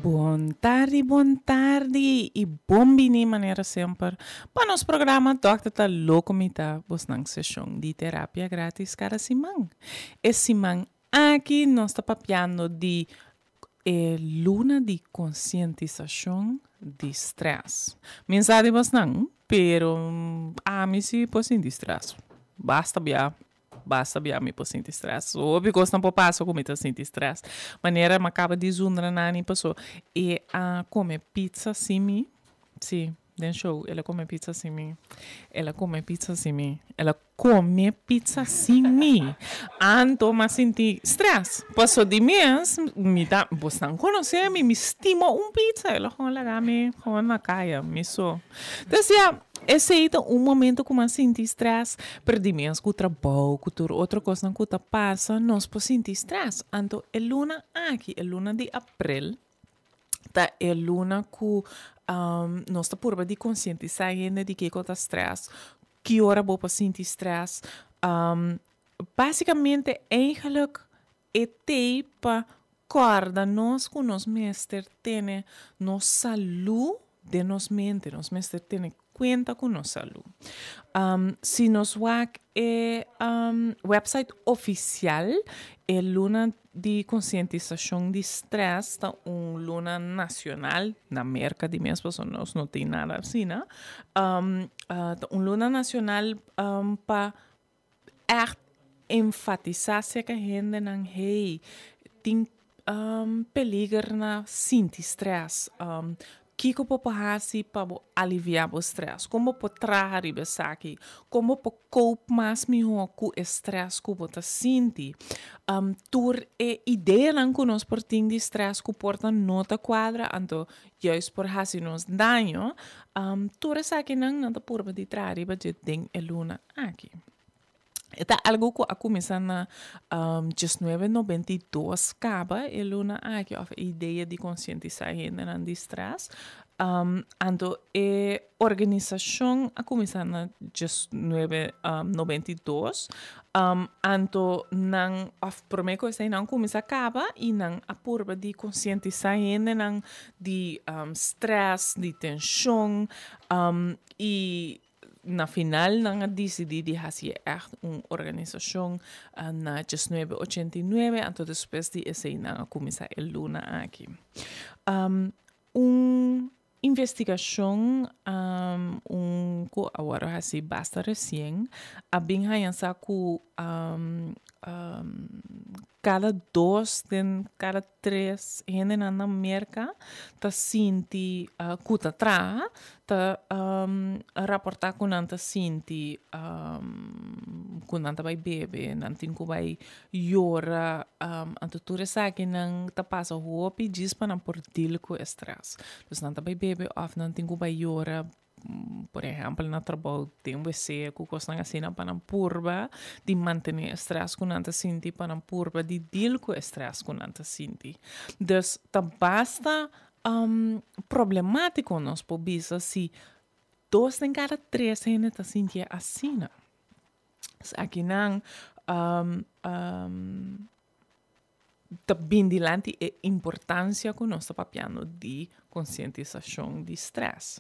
Bon tardi, bon tardi y bon bini manera semper pa nos programa Dokter ta Loko Mi Ta, bosnan seshon di terapia gratis kada siman. E siman aki nos ta papiando di e luna di konsientisashon di stress. Mi sa di bosnan, pero ami si por sinti stress. Basta bia. Basta bia mi por sinti stress. Hopi kosnan por pasa ku mi ta sinti stress. Manera mi a kaba di zundra Nani paso e a kome pizza sin mi. Si, den show el a kome pizza sin mi. El a kome pizza sin mi. El a kome pizza sin mi. Anto mi a sinti stress. Paso di mes mi ta, bosnan konosé mi, mi stima un pizza. El a gewoon laga mi gewoon na kaya mi so. Entonces ya. Esei ta un momento ku mi a sinti strès, pero di mes ku trabou, ku tur otro kosnan ku ta pasa, nos por sinti strès. Anto e luna aki, e luna di aprel, ta e luna ku nos ta purba di konsientisá hende di kiko ta strès, ki ora bo por sinti strès. Básikamente eigenlijk e tei pa kòrda nos ku nos mester tene nos salú den nos mente, nos mester tene kuenta ku nos salú. Si nos wak e website ofisial, e luna di konsientisashon di strès ta un luna nashonal, na Merka di mes pasobra nos no tin nada asina, ta un luna nashonal pa ègt enfatisá serka hendenan, hey, tin peliger na sinti strès, kiko bo por hasi pa bo aliviá bo strès, kon bo por traha riba esaki, kon bo por cope mas mihó ku e strès ku bo ta sinti. Tur e ideanan ku nos por tin di strès ku por ta no ta kuadra, anto juist por hasi nos daño, tur esakinan nan ta purba di traha riba dje den e luna aki. E ta algu ku a kuminsá na diesnuebe nobenta i dos kaba e luna aki òf e idea di konsientisá hendenan di strès. Anto e organisashon a kuminsá na diesnuebe nobenta i dos. Anto nan òf promé ku esei nan kuminsá kaba i nan a purba di konsientisá hendenan di strès, di tenshon i Na final nan a disidí di hasi e ègt un organisashon na diesnuebe ochenta i nuebe, anto despues di esei nan a kuminsá e luna aki. Un investigashon un ku a wòrdu hasi basta resien a bin haña sa ku kada dos den kada tres hendenan na Merka ta sinti ku ta traha ta raportá ku nan ta sinti ku nan ta bai bebe, nan tin ku bai yora, anto tur esakinan ta pasa hopi djis pa nan por deal ku e strès. Dus nan ta bai bebe òf nan tin ku bai yora. Por ehèmpel na trabou den wc ku kosnan asina pa nan purba di mantené e strès ku nan ta sinti, pa nan purba di deal ku e strès ku nan ta sinti. Dus ta basta problemátiko nos por bisa si dos den kada tres hende ta sintié asina. Esakinan ta bin dilanti e importancia cu nos ta papiando di concientisacion di stress.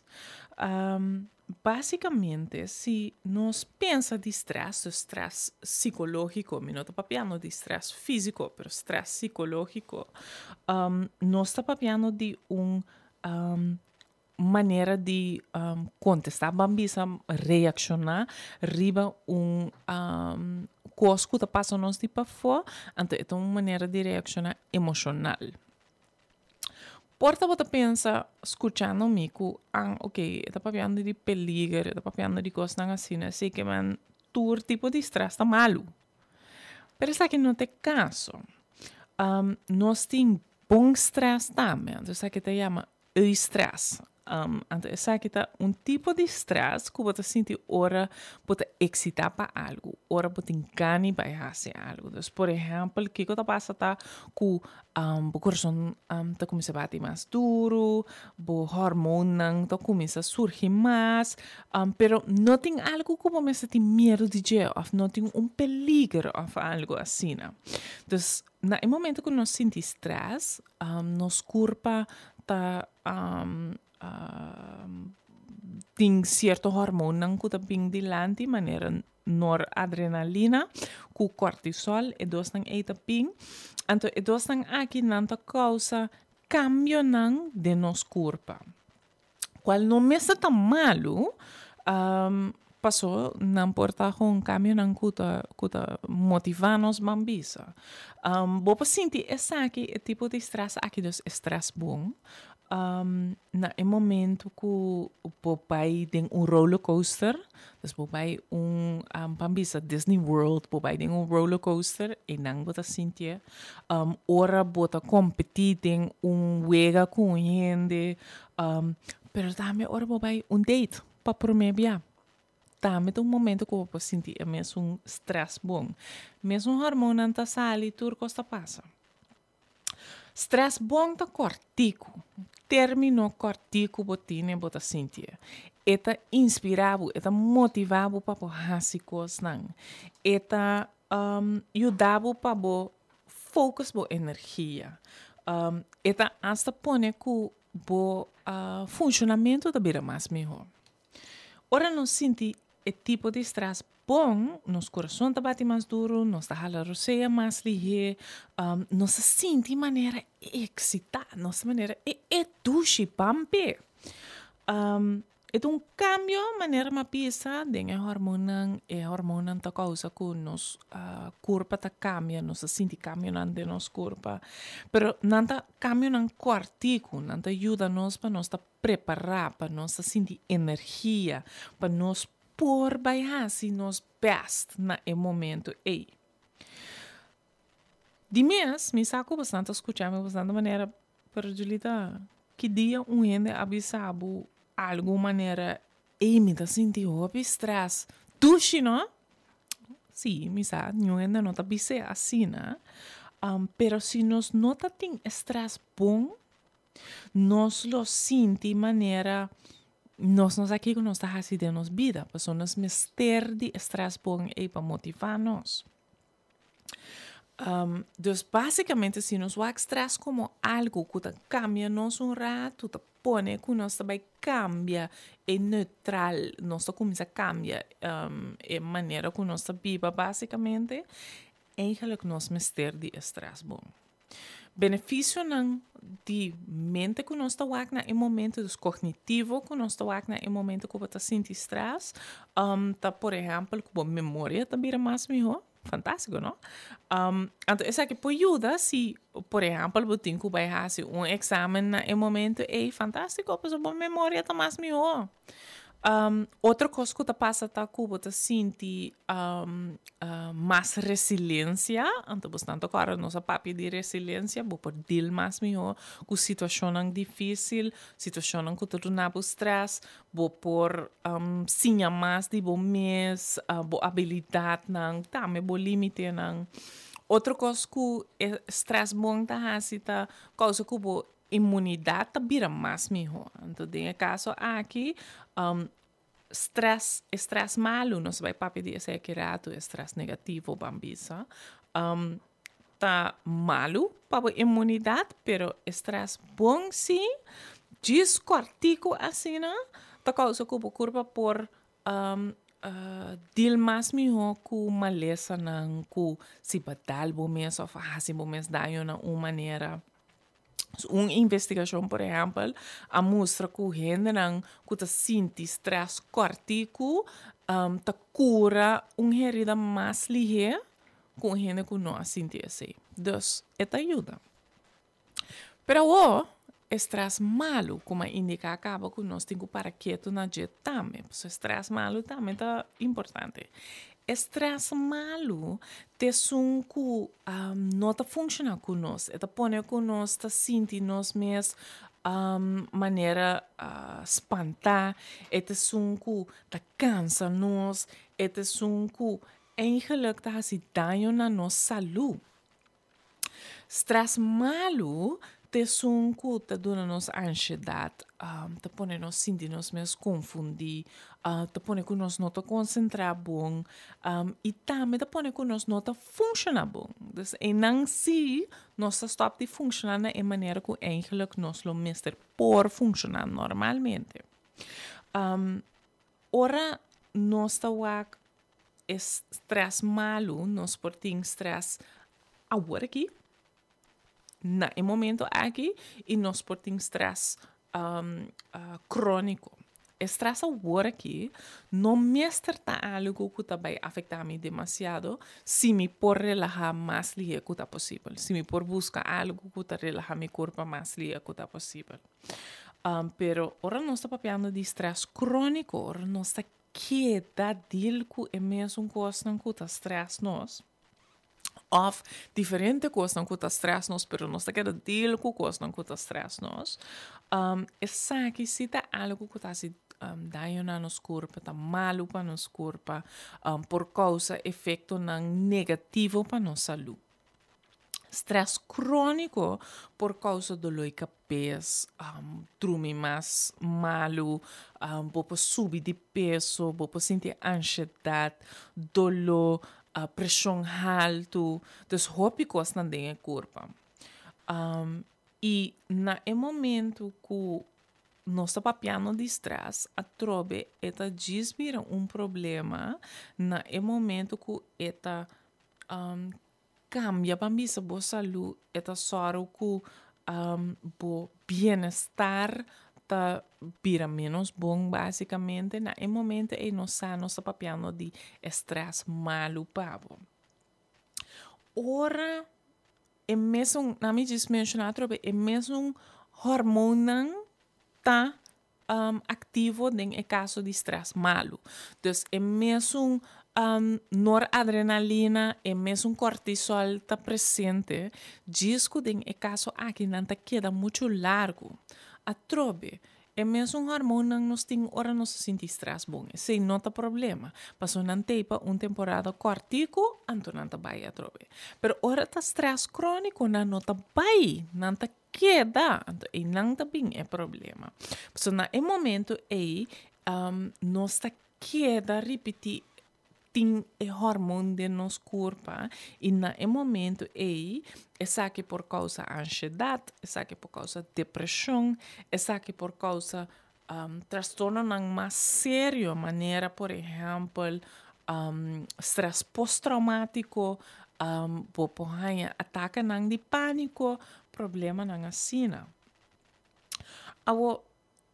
Basicamente si nos pensa di stress, dus stress psicologico, mi no ta papiando di stress fisico, pero stress psicologico, nos ta papiando di un manera di kontestá, ban bisa reakshoná riba un kos ku ta pasa nos di pafó, anto e ta un manera di reakshoná emoshonal. Por ta bo ta pensa skuchando mi ku an oke e ta papiando di peliger, e ta papiando di kosnan asina, así ke men tur tipo di strès ta malu. Pero esaki no ta e kaso. Nos tin bon strès tambe, anto esaki ta yama Eustress. Anto esaki ta un tipo di stress ku bo ta sinti ora bo ta eksitá pa algu, ora bo tin gana bai hasi algu. Dus por ehèmpel kiko ta pasa ta ku bo kurason ta kuminsá bati mas duru, bo hòrmonnan ta kuminsá surgi mas, pero no tin algu ku bo mester tin miedu di dje òf no tin un peliger òf algu asina. Dus na e momento ku nos sinti stress, nos kurpa. ta tin sierto hormoonnan ku ta bin dilanti manera noradrenalina ku kortisol, e dosnan ei ta bin. Anto e dosnan aki nan ta kousa kambionan den nos kurpa. Kual no mester ta malu, paso nan por ta gewoon kambionan ku ta ku ta motivá nos ban bisa. Bo por sinti esaki, e tipo di strès aki, dus e strès bon, na e momento ku bo bai den un rollercoaster, dus bo bai un ban bisa Disney World, bo bai den un rollercoaster, einan bo ta sintié. Ora bo ta kompetí den un wega ku un hende, pero tambe ora bo bai un date pa promé bia, tambe ta un momento ku bo por sinti e mesun strès bon. Mesun hormonnan ta sali, tur kos ta pasa. Stress bon ta kòrtiku. Término kòrtiku bo tine bo ta sinti e. E ta inspirá bo, e ta motivá bo pa bo hasi kosnan. E ta yuda bo pa bo focus bo energia. E ta asta pone ku bo funshonamentu ta bira mas mihó. Ora nos sinti e tipo di stress bon, nos kurason ta bati mas duru, nos ta hala rosea mas lihé, nos ta sinti manera eksitá, nos ta manera e e dushi ban p'e. E ta un kambio manera mi a bisa den e hormonnan, e hormonnan ta kousa ku nos kurpa ta kambia, nos ta sinti kambionan den nos kurpa, pero nan ta kambionan kòrtiku, nan ta yuda nos pa nos ta prepará, pa nos ta sinti energia, pa nos por bai hasi nos bèst na e momento ei. Di mes, mi sa ku bosan ta skucha mi bosan ta manera, pero Julita, ki dia un hende a bisa bo algu manera, ey mi ta sinti hopi strès, dushi no? Sí, mi sa, niun hende no ta bis'é asina, pero si nos no ta tin e strès bon, Nos lo sinti manera nos no sa kiko nos ta hasi den nos bida, pasobra nos mester di e stress bon ei pa motivá nos. Dus básikamente si nos wak stress komo algu ku ta kambia nos un ratu, ta pone ku nos ta bai kambia e neutral, nos ta kuminsá kambia e manera ku nos ta biba básikamente, Eigenlijk nos mester di e stress bon. Beneficionan di mente cu nos ta wak na e momento, dus cognitivo cu nos ta wak na e momento cu bo ta sinti stress, um, ta por ehempel cu bo memoria ta bira mas miho. Fantastico, no? Um, anto esaki por yuda si, por ehempel, bo tin cu bai haci un examen na e momento ey, fantastico, pasobra bo memoria ta mas miho. Otro kos ku ta pasa ta ku bo ta sinti mas resilensia, anto bo esnan ta kòrda nos a papia di resilensia, bo por deal mas mihó ku situashonnan difísil, situashonnan ku ta duna bo strès, bo por siña mas di bo mes, bo abilidatnan, tambe bo límitenan. Otro kos ku e strès bon ta hasi ta kousa ku bo Inmunidat ta bira mas mihó. Anto den e kaso aki, strès, e strès malu, nos bai papia di esei aki ratu, e strès negativo ban bisa, ta malu pa bo inmunidat, pero e strès bon sí, djis kòrtiku asina, ta kousa ku bo kurpa por deal mas mihó ku malesanan, ku si bo a dal bo mes òf a hasi bo mes daño na un manera. Un investigashon, por ehèmpel, a mustra ku hendenan ku ta sinti strès kòrtiku ta kura un herida mas lihé ku un hende ku no a sinti esei. Dus, e ta yuda. Pero awor, e strès malu, komo a indiká kaba ku nos tin ku para ketu na dje tambe, pasobra e strès malu tambe ta importante. E strès malu ta esun ku no ta funshoná ku nos. E ta pone ku nos ta sinti nos mes manera spantá, e ta esun ku ta kansa nos, e ta esun ku eigenlik ta hasi daño na nos salú. Strès malu T'esun ku ta duna nos anshedat, ta pone nos sinti nos mes konfundí, ta pone ku nos no ta konsentrá bon, i tambe ta pone ku nos no ta funshoná bon. Dus einan sí nos ta stòp di funshoná na e manera ku eigenlijk nos lo mester por funshoná normalmente. Ora nos ta wak e strès malu, nos por tin strès awor aki, na e momento aki y nos por tin stress crónico. E stress awor aki no mester ta algo cu ta bay afecta mi demasiado si mi por relaha mas lihe cu ta posibel. Si mi por busca algo cu ta relaha mi curpa mas lihe cu ta posibel. Pero ora nos ta papiando di stress crónico, ora nos ta keda deal cu e mesun cosnan cu ta stress nos, Of diferente kosnan ku ta stress nos, pero nos ta keda deal ku kosnan ku ta stress nos. Um, esaki si ta algo ku ta hasi um, daño na nos kurpa, ta malu pa nos kurpa, um, por kousa efektonan negativo pa nos salú. Stress króniko por kousa doló di kabes, um, drumi mas malu, um, bo por subi di peso, bo por sinti anshedat, doló, preshon haltu, dus hopi kosnan den e kurpa. I na e momentu ku nos ta papiando di strès, atrobe e ta djis bira un problema na e momentu ku e ta kambia pa bisa bo salú, e ta sòru ku bo bienestar ta bira ménos bon básikamente. Na e momento ei nos sa nos ta papiando di e strès malu pa bo. Ora e mesun, na mi djis menshoná atrobe, e mesun hormonnan ta aktivo den e kaso di strès malu. Dus e mesun noradrenalina, e mesun kortisol ta presente, djis ku den e kaso aki nan ta keda muchu largu. Atrobe, e mesun hormonnan nos tin ora nos ta sinti strès bon, esei no ta problema, pasobra nan t'ei pa un temporada kòrtiku, anto nan ta bai atrobe. Pero ora ta strès króniko nan no ta bai, nan ta keda, anto einan ta bin e problema. Pasobra na e momento ei nos ta keda ripití tin e hormon den nos kurpa i na e momento ei esaki por kousa anshedat, esaki por kousa depreshon, esaki por kousa trastornonan mas serio manera por ehèmpel strès postraumatiko, bo por haña atakenan di pániko, problemanan asina. Awor,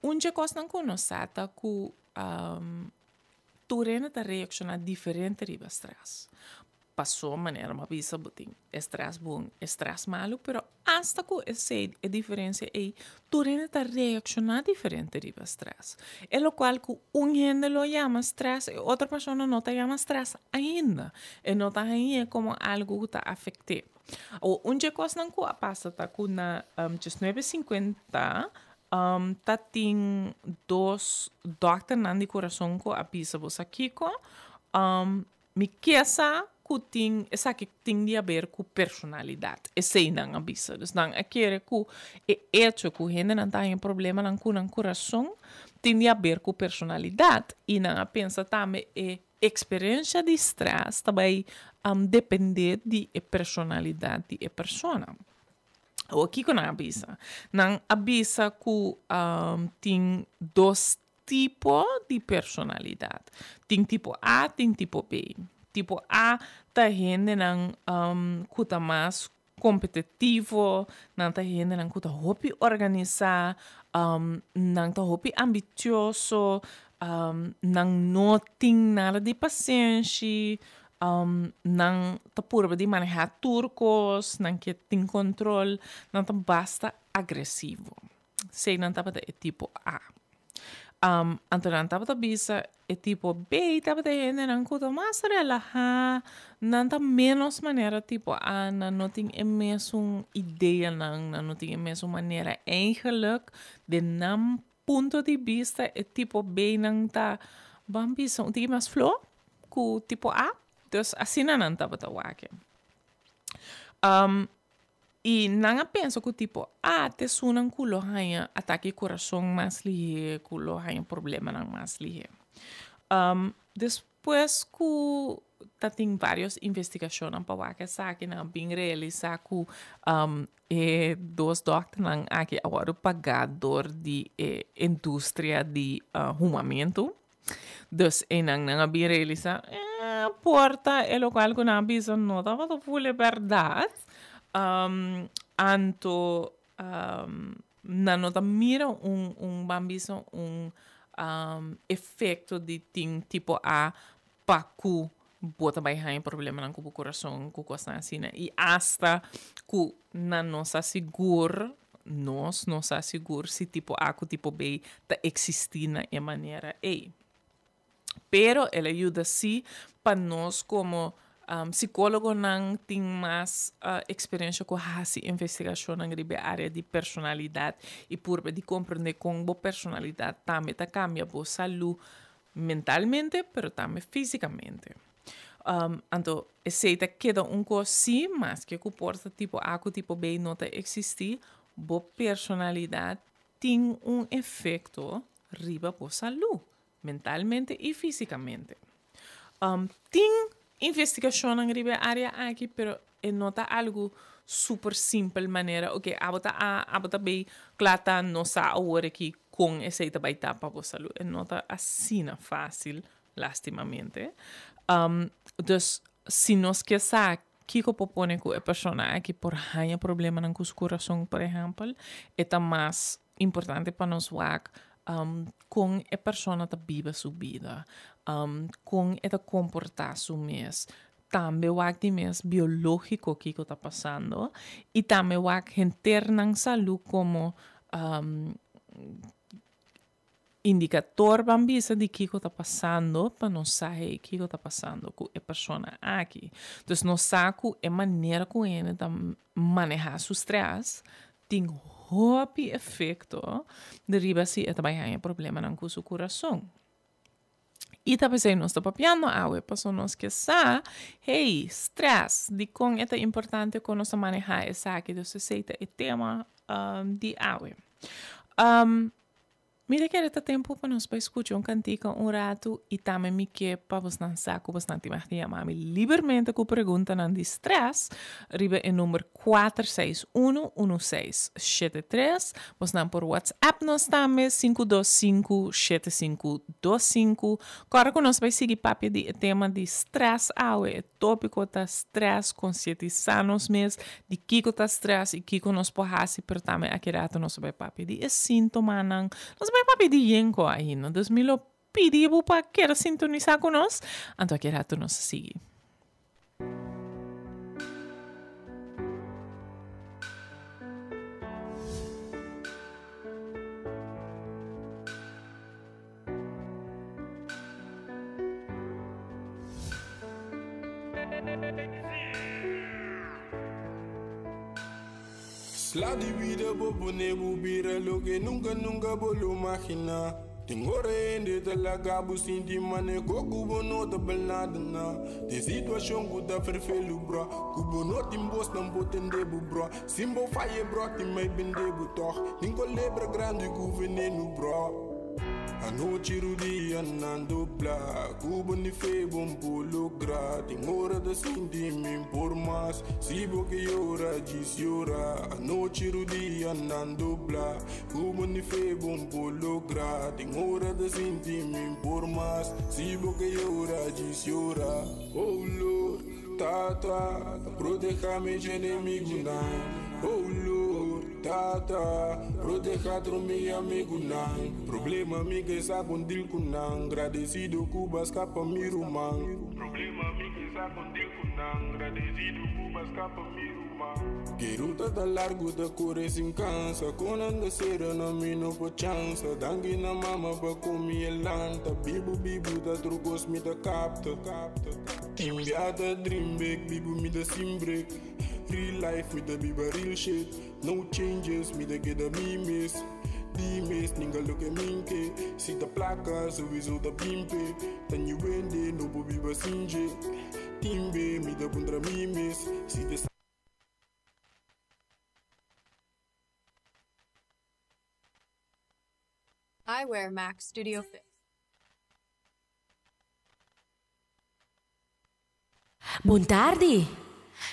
un dje kosnan ku nos sa ta ku tur hende ta reakshoná diferente riba strès. Pasó manera mi a bisa bo tin e strès bon, e strès malu, pero asta ku esei e diferensia ei tur hende ta reakshoná diferente riba strès. E lokual ku un hende lo yama strès e otro persona no ta yama strès ainda. E no ta hañ'é komo algu ku ta afekt'é. Awor un dje kosnan ku a pasa ta ku na diesnuebe sinkuenta ta tin dos dòkternan di kurason ku a bisa bo sa kiko Mi ke sa ku tin esaki tin di haber ku personalidat. Esei nan a bisa. Dus nan a kere ku e echo ku hendenan ta haña problemanan ku nan kurason tin di haber ku personalidat. I nan a pensa tambe e eksperensha di strès ta bai dependé di e personalidat di e persona. Awor kiko nan a bisa? Nan a bisa ku tin dos tipo di personalidat. Tin tipo A, tin tipo B. Tipo A ta hendenan ku ta mas kompetitivo, nan ta hendenan ku ta hopi organisá, nan ta hopi ambitioso, nan no tin nada di pasenshi, nan ta purba di manehá tur kos, nan ke tin kontrol, nan ta basta agresivo. Esei nan tabata e tipo A. Um, anto nan tabata bisa e tipo B tabata hendenan ku ta mas relahá, nan ta ménos manera tipo A, nan no tin e mesun ideanan, nan no tin e mesun manera. Eigenlijk, den nan punto di bista, e tipo B nan ta, ban bisa, un tiki mas flo ku tipo A. Dus asina nan tabata wak. Um, I nan a pensa ku tipo A ta esunnan ku lo haña atake di kurason mas lihé, ku lo haña problemanan mas lihé. Despues ku ta tin vários investigashonnan pa wak esaki, nan a bin realisá ku e dos dòkternan aki a wòrdu pagá dor di e industria di humamentu. Dus einan nan a bin realisá, eh, por ta e lokual ku nan a bisa no tabata ful e bèrdat. Anto nan no ta mira un un ban bisa un efekto di tin tipo A pa ku bo ta bai haña problemanan ku bo kurason, ku kosnan asina. I asta ku nan no sa sigur, nos no sa sigur si tipo A ku tipo B ta eksistí na e manera ei. Pero el a yuda sí pa nos komo sikólogonan tin mas eksperensha ku hasi investigashonnan riba e área di personalidat i purba di komprendé kon bo personalidat tambe ta kambia bo salú mentalmente pero tambe físikamente. Anto esei ta keda un kos sí, maske ku por ta tipo A ku tipo B no ta eksistí, bo personalidat tin un efekto riba bo salú, mentalmente i físikamente. Tin investigashonnan riba e área aki pero e no ta algu super simpel manera oke abo ta A, abo ta B, kla ta no sa awor aki kon esei ta bai ta pa bo salú. E no ta asina fásil lastimamente. Dus si nos ke sa kiko por pone ku e persona aki por haña problemanan ku su kurason por ehèmpel, e ta mas importante pa nos wak kon e persona ta biba su bida, kon e ta komportá su mes, tambe wak di mes biológiko kiko ta pasando i tambe wak henter nan salú komo indikator ban bisa di kiko ta pasando pa nos sa hey kiko ta pasando ku e persona aki. Dus nos sa ku e manera ku hende ta manehá su strès tin hopi efekto riba si e ta bai haña problemanan ku su kurason. I ta p'esei nos ta papiando awe, pasobra nos ke sa, hey, strès, dikon e ta importante kon nos ta manehá esaki? Dus esei ta e tema di awe. Mi ta kere ta tempu pa nos bai skucha un kantika un ratu i tambe mi ke pa bosnan sa ku bosnan tin mag di yama mi libermente ku preguntanan di strès riba e number 4611673. Bosnan por WhatsApp nos tambe 525 7525. Kòrda ku nos bai sigui papia di e tema di strès awe. E tópiko ta strès, konsientisá nos mes di kiko ta strès i kiko nos por hasi, pero tambe aki rato nos ta bai papia di e síntomanan. Nos ta bai papia di yenko ainda. Dus mi lo pidi bo pa keda sintonisá ku nos, anto aki rato nos ta sigui. Sla di bida bo pone bo bira loke nunka nunka bo lo magina. Tin ora hende ta laga bo sinti mane ko ku bo no ta bal nada na. Den situashon ku ta ferfelu bro, ku bo no tin bos nan por tende bo bro. Sin bo faye bro tin mai bende bo tog. Tin kolebra grandi ku venenu bro. Anochi rudia nan dobla Ku bo ni fe bo por logra Tin ora ta sinti mi por mas Si bo ke yora djis yora Anochi rudia nan dobla Ku bo ni fe bo por logra Tin ora ta sinti mi por mas Si bo ke yora djis yora Oh Lord, Tata, proteha mi dje enemigunan Oh Lord. Tata, proteha tur mi amigunan. Problema mi ke sa kon deal ku nan. Gradesido ku bo a skapa mi ruman. Problema mi ke sa kon deal ku nan. Gradesido ku bo a skapa mi ruman. Ke ruta ta largu ta kore sin kansa. Kon nan ta sera na mi no por chansa. Danki na mama pa ku mi e lanta. Bibu bibu ta tur kos mi ta kapta. Tin bia ta dream big, bibu mi ta sin break. Real life mi ta biba real shit. No changes, mi ta keda mi mes. Di mes, ninga loke min ke. Si ta plaka, sowieso ta pimpe. Ta new hende, no por biba sin dje. Tin be, mi ta puntra mi mes. Si ta. Eyewear Max Studio Fit. Bon tardi.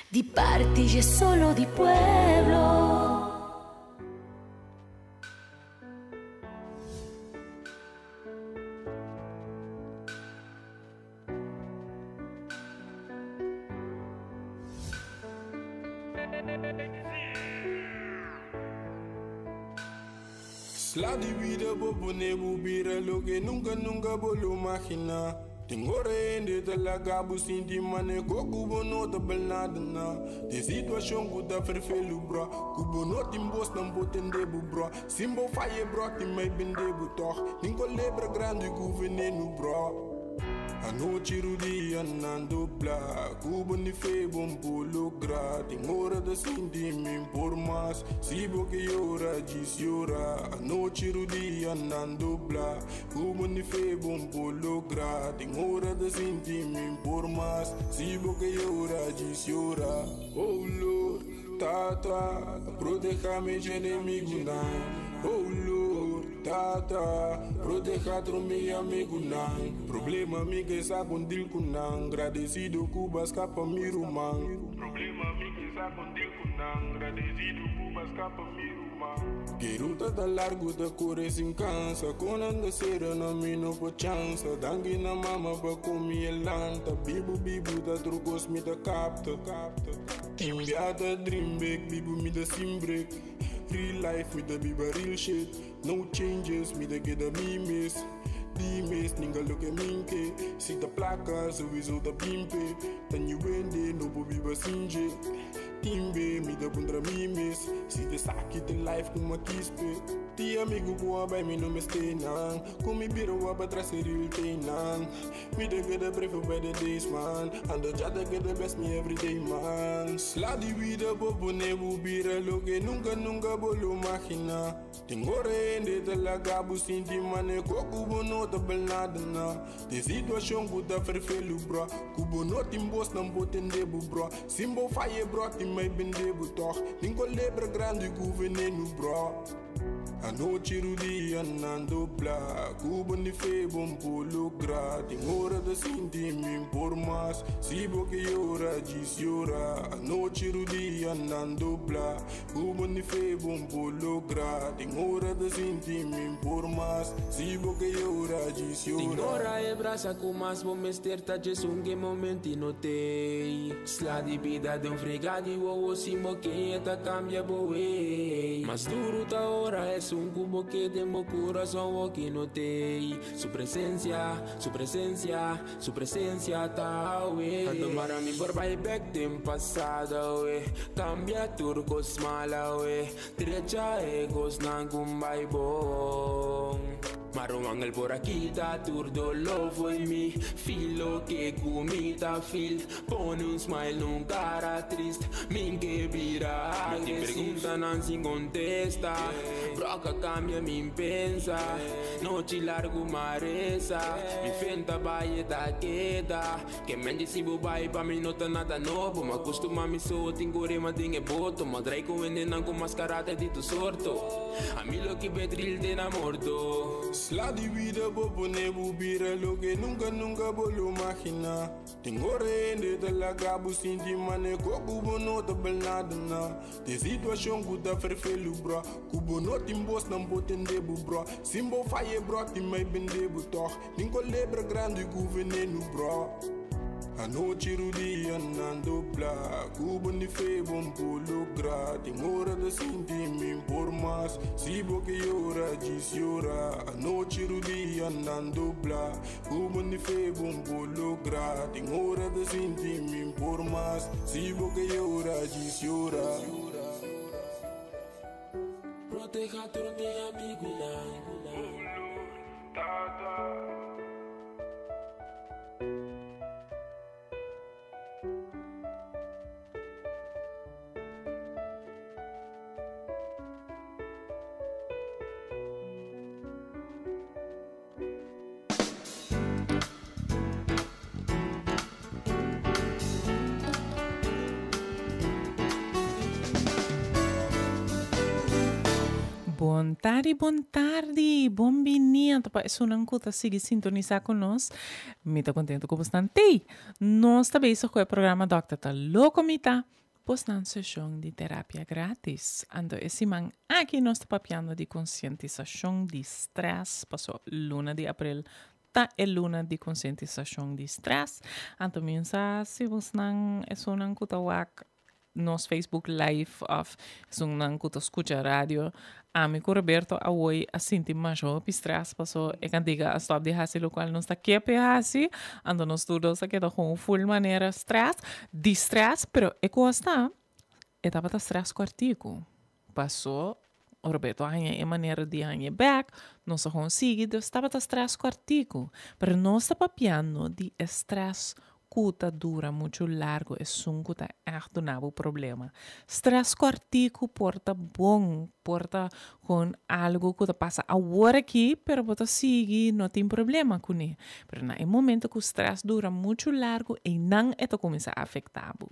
Di parti dje solo di pueblo. Sla di bida bo pone bo bira loke nunka nunka bo lo imaginá. Tin ora hende ta laga bo sinti mane ko ku bo no ta bal nada na. Den situashon ku ta ferfelu bro, ku bo no tin bos nan por tende bo bro. Sin bo faye bro tin mai bende bo tog. Tin kolebra grandi ku venenu bro. Anochi rudia nan dobla Ku bo ni fe bo por logra Tin ora ta sinti mi por mas Si bo ke yora djis yora Anochi rudia nan dobla Ku bo ni fe bo por logra Tin ora ta sinti mi por mas Si bo ke yora djis yora Oh Lord, Tata, proteha mi dje enemigunan Oh Lord, Tata, proteha tur mi amigunan Problema mi ke sa kon deal ku nan Gradesido ku bo a skapa mi ruman Problema mi ke sa kon deal ku nan Gradesido ku bo a skapa mi ruman Ke ruta ta largu ta kore sin kansa Kon nan ta sera na mi no por chansa Danki na mama pa kon mi e lanta Bibu bibu ta tur kos mi ta kapta Tin bia ta dream big, bibu mi ta sin break Real life mi ta biba real shit No changes, mi ta keda mi mes Di mes, ninga loke min ke Si ta plaka, sowieso ta pimpe Ta new hende, no por biba sin dje Tin be, mi ta puntra mi mes Si ta esaki ta life ku mi a kispe Ti amigu ku a bai mi no mester nan Ku mi bira wak patras e real teinan Mi ta keda pray for better days man Ando Jah ta keda bless me every day man Sla di bida bo pone bo bira loke nunka nunka bo lo magina Tin ora hende ta laga bo sinti mane ko ku bo no ta bal nada na Den situashon ku ta ferfelu bro Ku bo no tin bos nan por tende bo bro Sin bo faye bro tin mai bende bo tog Tin kolebra grandi ku venenu bro. Anochi rudia nan dobla Ku bo ni fe bo por logra Tin ora ta sinti mi por mas Si bo ke yora djis yora Anochi rudia nan dobla Ku bo ni fe bo por logra Tin ora ta sinti mi por mas Si bo ke yora djis Tin yora. ora e brasa ku mas bo mester ta djes un ke momento i no tei. Sla di bida den frega di wowo sin bo ke ta cambia bo way. Mas duro ta ora esun cu bo ke den bo curason woki no tey. Su presencia, su presencia, su presencia ta awe. Anto mara mi por bay bek den pasado awe. Cambia tur cos mal awe. Drecha e cosnan cu bay bon. Maro angel por a kita tur doló fo'i mi. Feel loke ku mi ta feel. Pone un smile nun cara trist. Min ke bira Mi tin preguntanan sin kontesta. Broka kambia min pensa. Nochi largu m'a resa. Mi fenta bai e ta keda. Ke mente si bo bai pa mi no ta nada nobo. M'a kustuma mi so tin ku rema den e boto. M'a drai ku hendenan ku mas karakter di tur sorto. Ami lo ki be drill den a morto. Sla di bida bo pone bo bira loke nunka nunka bo lo magina. Tin ora hende ta laga bo sinti mane ko ku bo no ta bal nada na. Den situashon ku ta ferfelu bro, ku bo no tin bos nan por tende bo bro. Sin bo faye bro tin mai bende bo tog. Tin kolebra grandi ku venenu bro. Anochi rudia nan dobla Ku bo ni fe bo por logra Tin ora ta sinti mi por mas Si bo ke yora djis yora Anochi rudia nan dobla Ku bo ni fe bo por logra Tin ora ta sinti mi por mas Si bo ke yora djis yora. Proteha tur mi amigunan. Bon tardi, bon tardi, bon bini anto pa esunnan ku ta sigui sintonisá ku nos. Mi ta kontentu ku bosnan tei. Nos ta bezig ku e programa Dòkter ta Loko Mi Ta, bosnan seshon di terapia gratis. Anto e siman aki nos ta papiando di konsientisashon di strès, paso luna di aprel ta e luna di konsientisashon di strès. Anto mi sa si bosnan esunnan ku ta wak nos Facebook live of esunnan ku ta skucha radio. Ami ku Roberto awoi a sinti masha hopi stress paso e kantiga a stop di hasi lokual nos ta ke p'e hasi. Anto nos tur dos a keda kon full manera stress, di stress, pero e kos ta e tabata stress kòrtiku. Paso Roberto a haña e manera di hañ'e bèk, nos a kon sigui, dus tabata stress kòrtiku. Pero nos ta papiando di e stress ku ta dura muchu largu, esun ku ta ègt duna bo problema. Stress kòrtiku por ta bon, por ta kon algu ku ta pasa awor aki, pero bo ta sigui, no tin problema kuné. Pero na e momento ku stress dura muchu largu, einan e ta kuminsá afektá bo.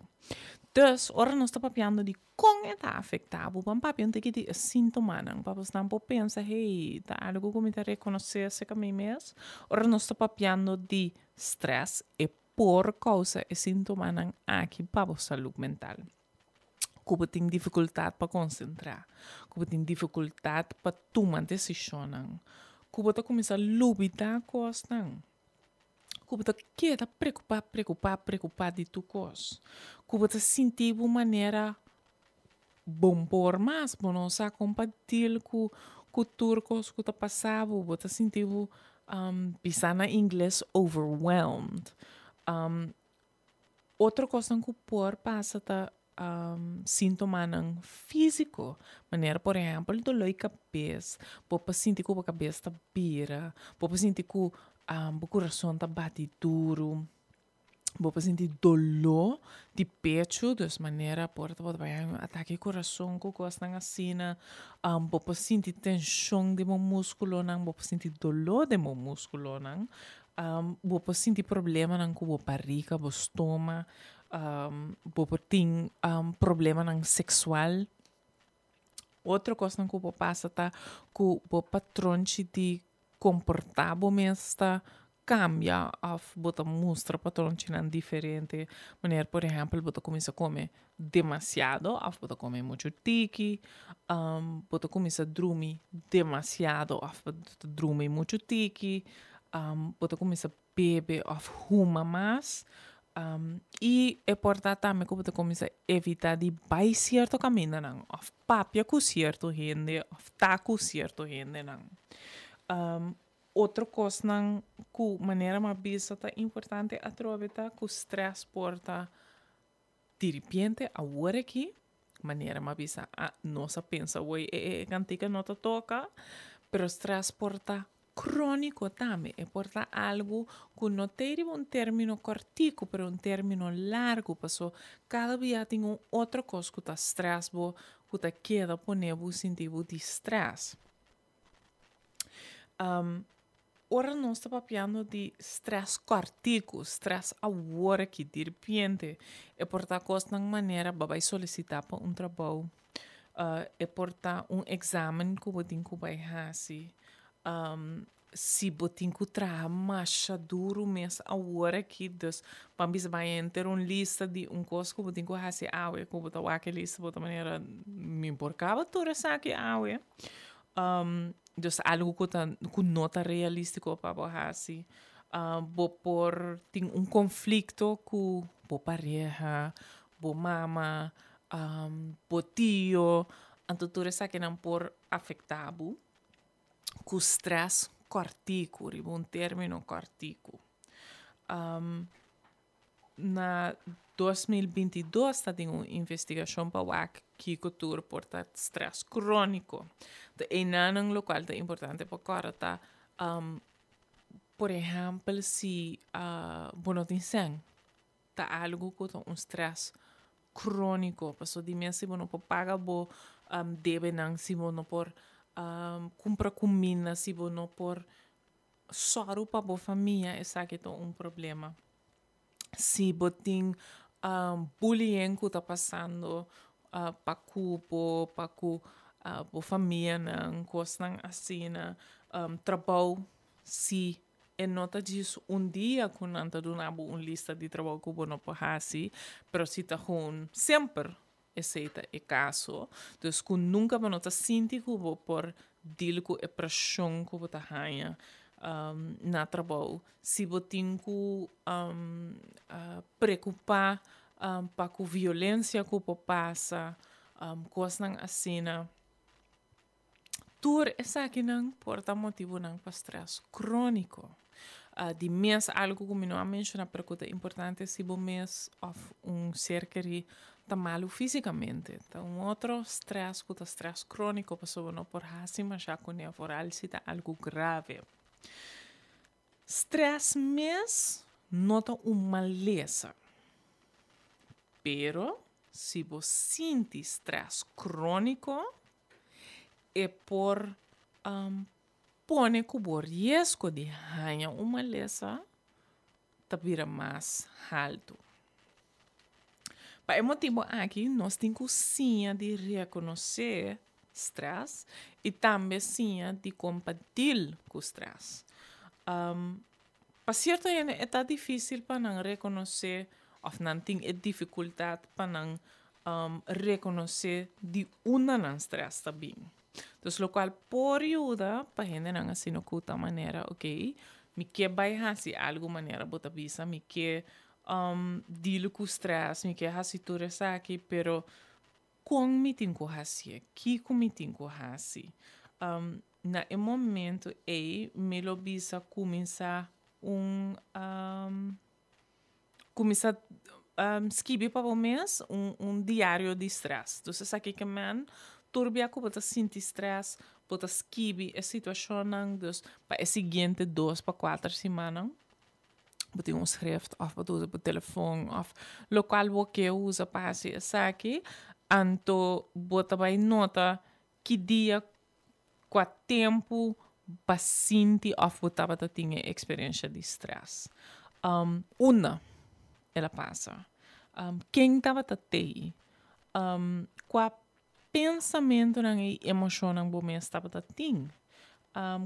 Dus, ora nos ta papiando di Kon e ta afektá bo? Ban papia un tiki di e síntomanan pa bosnan por pensa, hey, ta algu ku mi ta rekonosé aserka mi mes? Ora nos ta papiando di strès, e por kousa e síntomanan aki pa bo salú mental. Ku bo tin difikultat pa konsentrá, ku bo tin difikultat pa tuma desishonnan, ku bo ta kuminsá lubidá kosnan. Ku bo ta keda preokupá, preokupá, preokupá di tur kos. Ku bo ta sinti bo manera bon por mas, bo no sa kon pa deal ku ku tur kos ku ta pasa bo, bo ta sinti bo bisa na ingles overwhelmed. Otro kosnan ku por pasa ta síntomanan físiko, manera por ehèmpel doló di kabes, bo por sinti ku bo kabes ta bira, bo por sinti ku bo kurason ta bati duru, bo por sinti doló di pechu, dus manera por ta bo ta bai haña un atake di kurason ku kosnan asina, bo por sinti tenshon den bo múskulonan, bo por sinti doló den bo múskulonan, Bo por sinti problemanan ku bo barriga, bo stoma, bo por tin problemanan seksual. Otro kosnan ku por pasa ta ku bo patronchi di komportá bo mes ta kambia òf bo ta mustra patronchinan diferente. Manera por ehèmpel bo ta kuminsá kome demasiado òf bo ta kome muchu tiki, bo ta kuminsá drumi demasiado òf bo ta drumi muchu tiki, bo ta kuminsá bebe òf huma mas, i e por ta tambe ku bo ta kuminsá evitá di bai sierto kamindanan òf papia ku sierto hende òf ta ku sierto hendenan. Otro kosnan ku manera mi a bisa ta importante atrobe ta ku strès por ta Diripiente awor aki, manera m'a bisa, a nos a pensa woy e e kantika no ta toka, pero stress por ta króniko tambe, e por ta algu ku no ta riba un término kòrtiku, pero un término largu, paso kada bia tin un otro kos ku ta stress bo, ku ta keda pone bo sinti bo di stress. Ora nos ta papiando di stress kòrtiku, stress awor aki, diripiente, e por ta kosnan manera bo a bai solisitá pa un trabou, e por ta un eksamen ku bo tin ku bai hasi, si bo tin ku traha masha duru mes awor aki, dus ban bisa bai henter un lista di un kos ku bo tin ku hasi awe, ku bo ta wak e lista bo ta manera mi por kaba tur esaki awe. Dus algu ku ta ku no ta realístiko pa bo hasi. Bo por tin un konflikto ku bo pareha, bo mama, bo tio, anto tur esakinan por afektá bo ku strès kòrtiku, riba un término kòrtiku. Na 2022 ta tin un investigashon pa wak kiko tur por ta strès króniko. Ta einanan lokual ta importante pa kòrda ta, por ehèmpel si bo no tin sèn, ta algu ku ta un strès króniko, pasobra di mes si bo no por paga bo debenan, si bo no por kumpra kuminda, si bo no por Sòru pa bo famia esaki ta un problema. Si bo tin bullying ku ta pasando pa ku bo, pa ku Bo famianan, kosnan asina, trabou, si e no ta djis un dia ku nan ta duna bo un lista di trabou ku bo no por hasi, pero si ta gewoon semper esei ta e kaso. Dus ku nunka bo no ta sinti ku bo por deal ku e preshon ku bo ta haña na trabou. Si bo tin ku preokupá pa ku violensia ku por pasa, kosnan asina. Tur esakinan por ta motibunan pa strès króniko. Di mes algu ku mi no a menshoná pero ku ta importante si bo mes òf un ser kerí ta malu físikamente. Ta un otro strès ku ta strès króniko pasobra bo no por hasi mashá kuné foral si ta algu grave. Strès mes no ta un malesa. Pero si bo sinti strès króniko e por pone ku bo riesgo di haña un malesa ta bira mas haltu. Pa e motibu aki nos tin ku siña di rekonosé strès i tambe siña di kon pa deal ku strès. Pa sierto hende e ta difísil pa nan rekonosé òf nan tin e difikultat pa nan rekonosé di unda nan strès ta bin. Dus lokual por yuda pa hendenan asina ku ta manera okey mi ke bai hasi algu manera bo ta bisa mi ke deal ku strès mi ke hasi tur esaki pero kon mi tin ku hasié kiko mi tin ku hasi na e momento ei mi lo bisa kuminsá un kuminsá skibi pa bo mes un diario di strès dus esaki ke men tur bia ku bo ta sinti strès bo ta skibi e situashonnan dus pa e siguiente dos pa kuater simannan bo tin un schrift of bo ta usa bo telefon of lokual bo ke usa pa hasi esaki anto bo ta bai nota ki dia kua tempu bo a sinti of bo tabata tin e eksperensha di strès. Unda el a pasa? Ken tabata tei? Kua pensamentunan i emoshonnan bo mes tabata tin?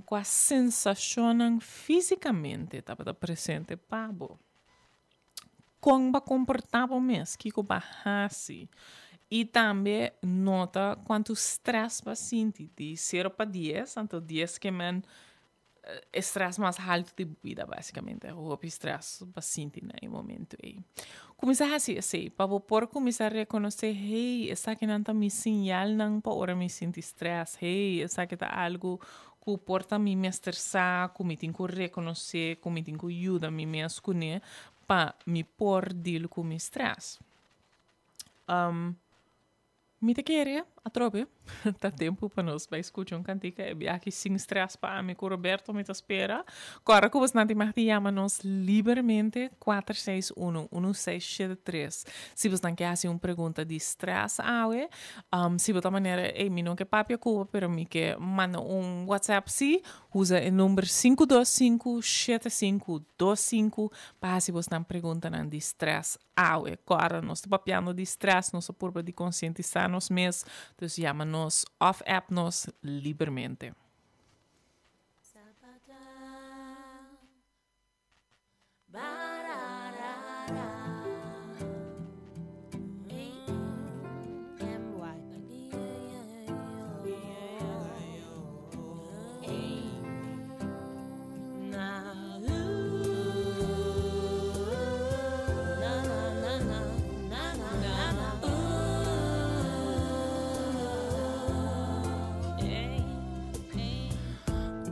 Kua sensashonnan físikamente tabata presente pa bo? Kon bo a komportá bo mes? Kiko bo a hasi? I tambe nota kuantu strès bo a sinti di sero pa dies, anto dies ke men e strès mas haltu di bo bida básikamente. Hopi strès bo a sinti na e momentu ei. Kuminsá hasi esei pa bo por kuminsá rekonosé, hey, esakinan ta mi siñalnan pa ora mi sinti strès. Hey, esaki ta algu ku por ta mi mester sa, ku mi tin ku rekonosé, ku mi tin ku yuda mi mes kuné pa mi por deal ku mi strès. Mi ta kere, atrobe, ta tempu pa nos bai skucha un kantika e biahi sin strès pa ami ku Roberto mi ta spera. Kòrda ku bosnan tin mag di yama nos libermente 461 1673 si bosnan ke hasi un pregunta di strès awe. Si bo ta manera, ey mi no ke papia ku bo pero mi ke manda un WhatsApp si, usa e number 525 7525 pa hasi bosnan preguntanan di strès Awe, kòrda, nos ta papiando di strès, nos ta purba di konsientisá nos mes, dus yama nos òf app nos libermente.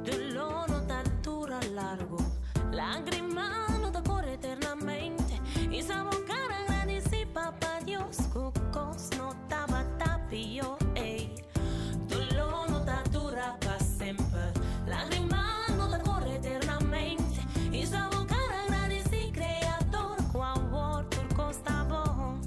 Doló no ta dura pa semper, lágrima no ta kore eternamente. I sa bo kara gradisí Kreador ku awor tur kos ta bon.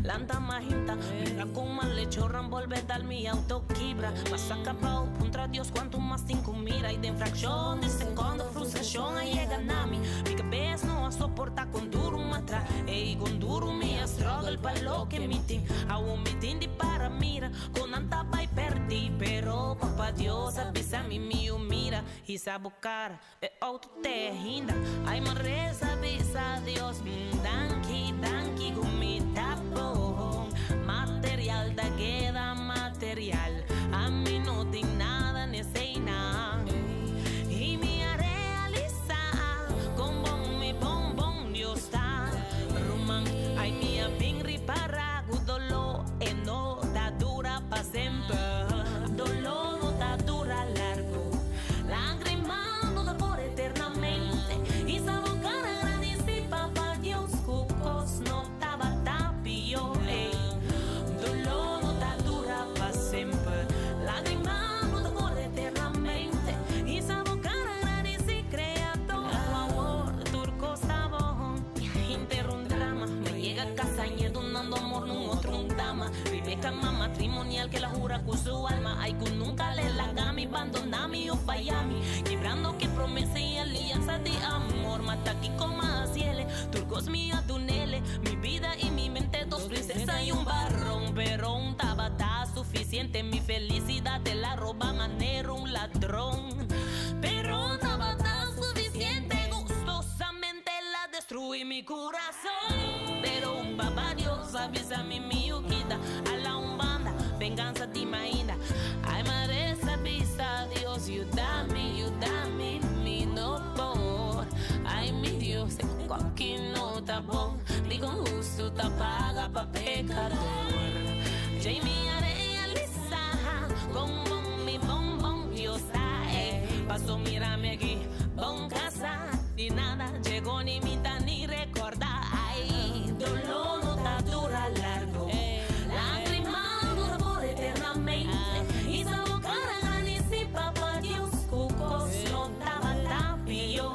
Lanta mahinta, mira kon malechornan bolbe dal mi auto kibra. Pasa kabou, puntra Dios kuantu mas tin ku mira. I den frakshon di sekondo frustrashon a yega na mi. Mi kabes no a soporta kon duru m'a tra. Ey, kon duru mi a struggle pa loke mi tin. Awor mi tin di para mira. Ku nan ta bai pèrdí, pero. Papá Dios avisa mi mío mira y sabocar e auto te hinda. Ay me reza avisa Dios danki danki gumita bon. Material da queda material. A mí no tin nada neseina. Y mi a realiza con bon mi bon bon Dios ta. Ruman ay mi a bin ripara dolor e no ta dura pa semper. Dolor no ta dura largo. Lágrima no ta por eternamente. Y sabocar agradeci papá Dios ku kos no tabata pió. Ey. Dolor no ta dura pa semper. Lágrima no ta por eternamente. Y sabocar agradeci Creador. Awor tur kos ta bon. Henter un drama. Mi yega casa y dunando amor nun otro un dama. Riba e cama matrimonial cu el a hura cu su alma. Ay cu nunca l'e laga mi, bandona mi of faya mi. Kibrando cu promesa y alianza di amor. Mata kico m'a haciele, tur cos mi a dunele. Mi bida y mi mente, dos princesa y un barón. Pero un tabata suficiente, mi felicidad el a roba manera un ladrón. Pero un tabata suficiente, gustosamente el a destrui mi corazón. Pero un papá Dios avisa mi mi quita a la un banda, venganza di mainda. Ay madre avisa Dios, ayúdame, ayúdame, mi no por. Ay mi Dios, aquí no ta bon, digo justo ta paga pa pecador. Jamie a realiza con bon mi bon bon Dios eh. Paso mírame aquí, bon casa, ni nada llegó ni mitad ni recordar. Ay, dolor no ta dura largo. Lágrima dura por eternamente. Y sabocar agradeci papá Dios cu cos no tabata pió.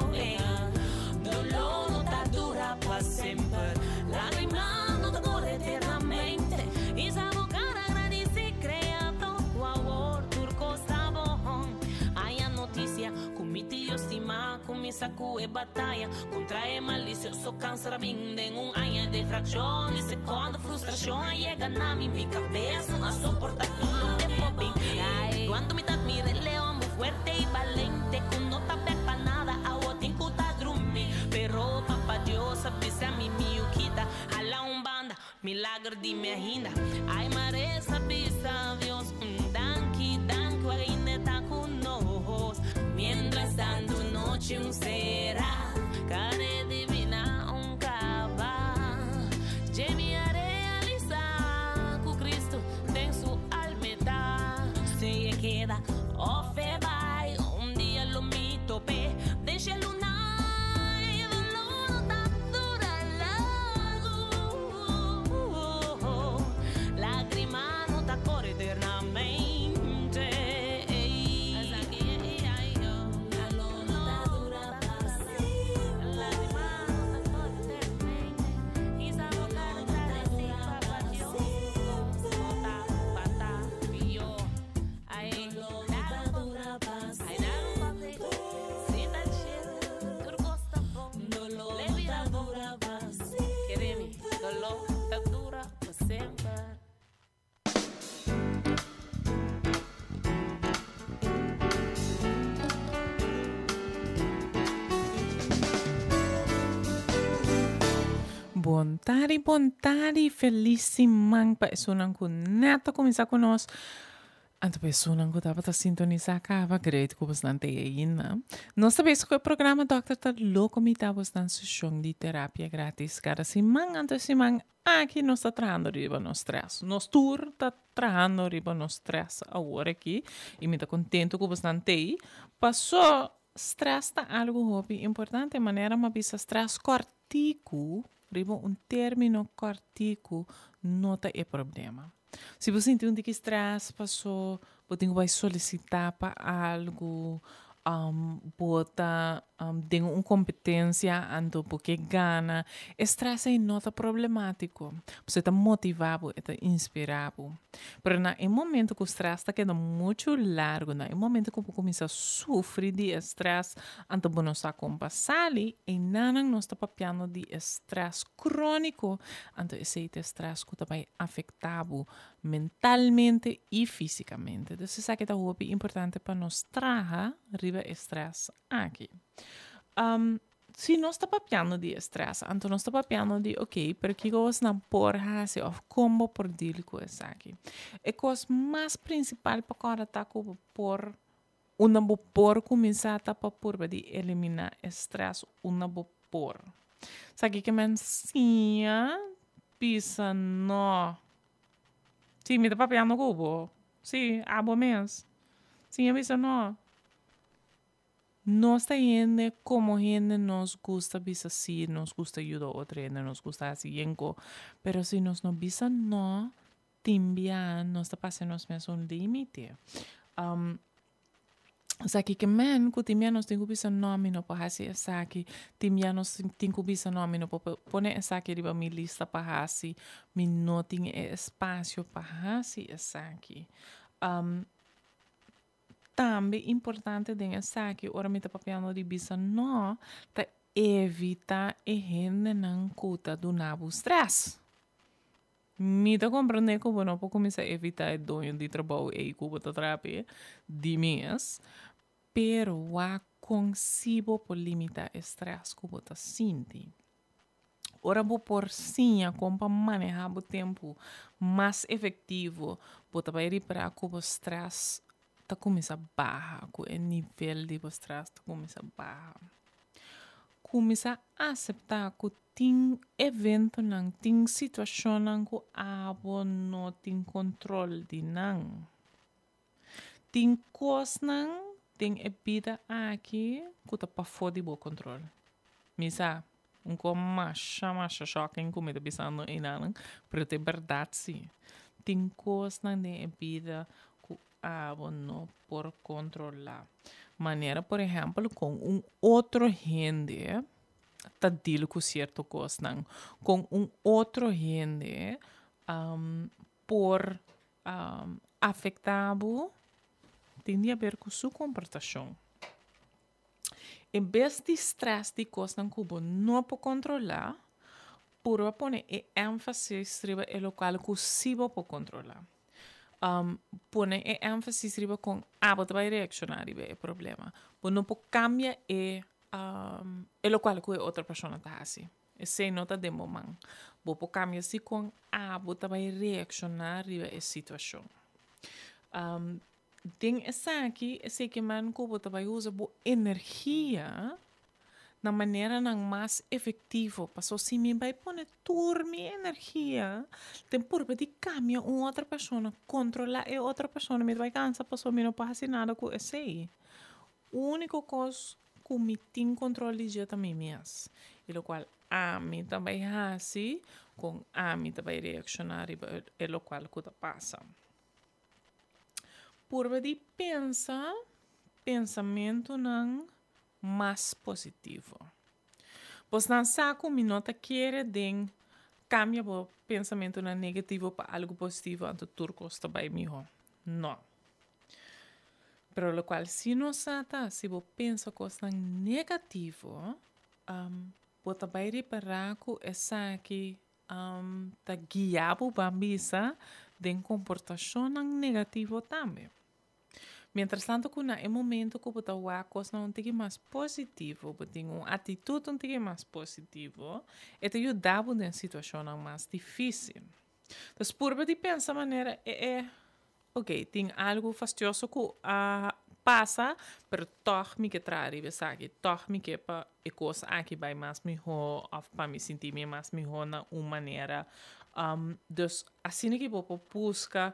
Dolor no ta dura pa semper. Lágrima no ta por eternamente. Y sabocar agradeci Creador. Awor tur kos ta bon. Haya noticia cu mi tio stima cuminsa cu e bataya contra e malicioso cancer a bin den un aña de fraccion di secondo frustracion a yega na mi mi cabes no a soporta tur loke por bin. Ay, cuanto mi ta admira e leon muy fuerte y valente cu no ta bek pa nada awo tin cu ta drumi pero papa Dios a bisa mi mi yu kita hala un banda Milagro di mi ainda. Ay mare sa bisa Dios un danki, danki wak ainda ta ku nos. Mientras tanto nochi un sera, kare divina un kaba. Dje mi a realisa ku Cristo den su almeta. Si e keda of e bai, un dia lo mi tope den shelu nai. Dolor no ta dura largu, Lágrima no ta kore eternamente. Bon tardi, bon tardi, feliz siman pa esunnan ku net a kuminsá ku nos. Anto pa esunnan ku tabata sintonisá kaba, great ku bosnan ta ei ainda. Nos ta bezig ku e programa Dòkter ta Loko Mi ta bosnan seshon di terapia gratis kada siman. Anto e siman aki nos ta trahando riba nos stress. Nos tur ta trahando riba nos stress awor aki i mi ta kontento ku bosnan ta ei. Paso stress ta algu hopi importante. Manera mi a bisa stress kòrtiku riba un término kòrtiku no ta e problema. Si bo sinti un tiki stress paso bo tin ku bai solisitá pa algu, bo ta den un kompetensia anto bo ke gana, e stress ei no ta problemátiko. Pasobra e ta motivá bo, e ta inspirá bo. Pero na e momento ku stress ta keda muchu largu, na e momento ku bo kuminsá sufri di e stress anto bo no sa kon pa sali, einanan nos ta papiando di e stress króniko, anto esei ta e stress ku ta bai afektá bo. Mentalmente i físikamente. Dus esaki ta hopi importante pa nos traha riba e stress aki. Si nos ta papiando di e stress, anto nos ta papiando di ok, pero kiko bosnan por hasi of kon bo por deal ku esaki? E kos mas prinsipal pa kòrda ta ku bo por, unda bo por kuminsá ta pa purba di eliminá e stress unda bo por. Esaki ke men siña bisa no. Sí, mi ta papiando ku bo. Sí, abo mes. Siña bisa no. Nos ta hende komo hende nos gusta bisa sí, nos gusta yuda otro hende, nos gusta hasi yenko. Pero si nos no bisa no, tin bia nos ta pasa nos mes un límite. Um, Esaki ke men ku tin bia nos tin ku bisa no, mi no por hasi esaki. Tin bia nos tin ku bisa no, mi no por pone esaki riba mi lista pa hasi. Mi no tin e espasio pa hasi esaki. Um, tambe importante den esaki, ora mi ta papiando di bisa no, ta evita e hendenan ku ta duna bo stress. Mi ta comprende cu bo no por cuminsa evita e doño di trabou ey cu bo ta traha p'e di mes, pero wak con si bo por limita e stress cu bo ta sinti. Ora bo por siña con pa maneha bo tempo mas efectivo, bo ta bay ripara cu bo stress ta cuminsa baha, cu e nivel di bo stress ta cuminsa baha. Cuminsa acepta cu tin eventonan, tin situacionnan cu abo no tin control di nan. Tin cosnan den e bida aki cu ta pafó di bo control. Mi sa, un cos masha masha shocking cu mi ta bisando einanan, pero ta e berdad si. Tin cosnan den e bida cu abo no por controla. Manera por ehempel con un otro hende ta deal cu cierto cosnan, con un otro hende por afecta bo tin di haber cu su comportacion. En bes di stress di cosnan cu bo no por controla, purba pone e enfasis riba e locual cu si bo por controla. Pone e enfasis riba con abo ta bay reacciona riba e problema. Bo no por cambia e e locual cu e otro persona ta haci. Esey no ta den bo man. Bo por cambia si con abo ta bay reacciona riba e situacion. Den esaki, esey ke man cu bo ta bay usa bo energia na maneranan mas efectivo. Paso si mi bay pone tur mi energia den purba di cambia un otro persona, controla e otro persona, mi ta bay cansa paso mi no por haci nada cu esey. Unico cos cu mi tin control di dje ta mi mes. Y locual ami ta bay haci, con ami ta bay reacciona riba e locual cu ta pasa. Purba di pensa pensamentonan mas positivo. Bosnan sa cu mi no ta kere den cambia bo pensamentonan negativo pa algo positivo anto tur cos ta bay miho. No. Pero locual si nos sa ta si bo pensa cosnan negativo, bo ta bay ripara cu esaki ta guia bo ban bisa den comportacionnan negativo tambe. Mientras tanto cu na e momento cu bo ta wak cosnan un tiki mas positivo, bo tin un actitud un tiki mas positivo, e ta yuda bo den situacionnan mas dificil. Entonces purba di pensa manera e e ok, tin algo fastioso cu a pasa, pero tog mi ke traha riba esaki, tog mi ke pa e cos aki bay mas miho of pa mi sinti mi mas miho na un manera. Dus asina ki bo por busca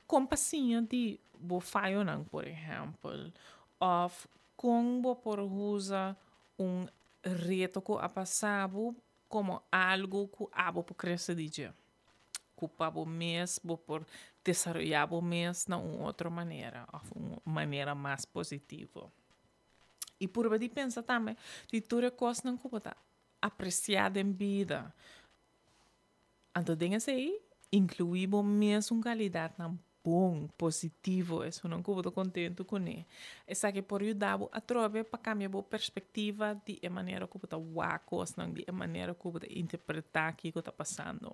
con pa siña di bo fayonan, por ehempel, of con bo por usa un reto cu a pasa bo como algo cu abo por crece di dje, cu pa bo mes bo por desaroya bo mes na un otro manera of un manera mas positivo. Y purba di pensa tambe di tur e cosnan cu bo ta aprecia den bida. Anto den esey inclui bo mes un calidadnan bon, positivo, esunnan ku bo ta kontentu kuné. Esaki por yuda bo atrobe pa kambia bo perspektiva di e manera ku bo ta wak kosnan, di e manera ku bo ta interpretá kiko ta pasando.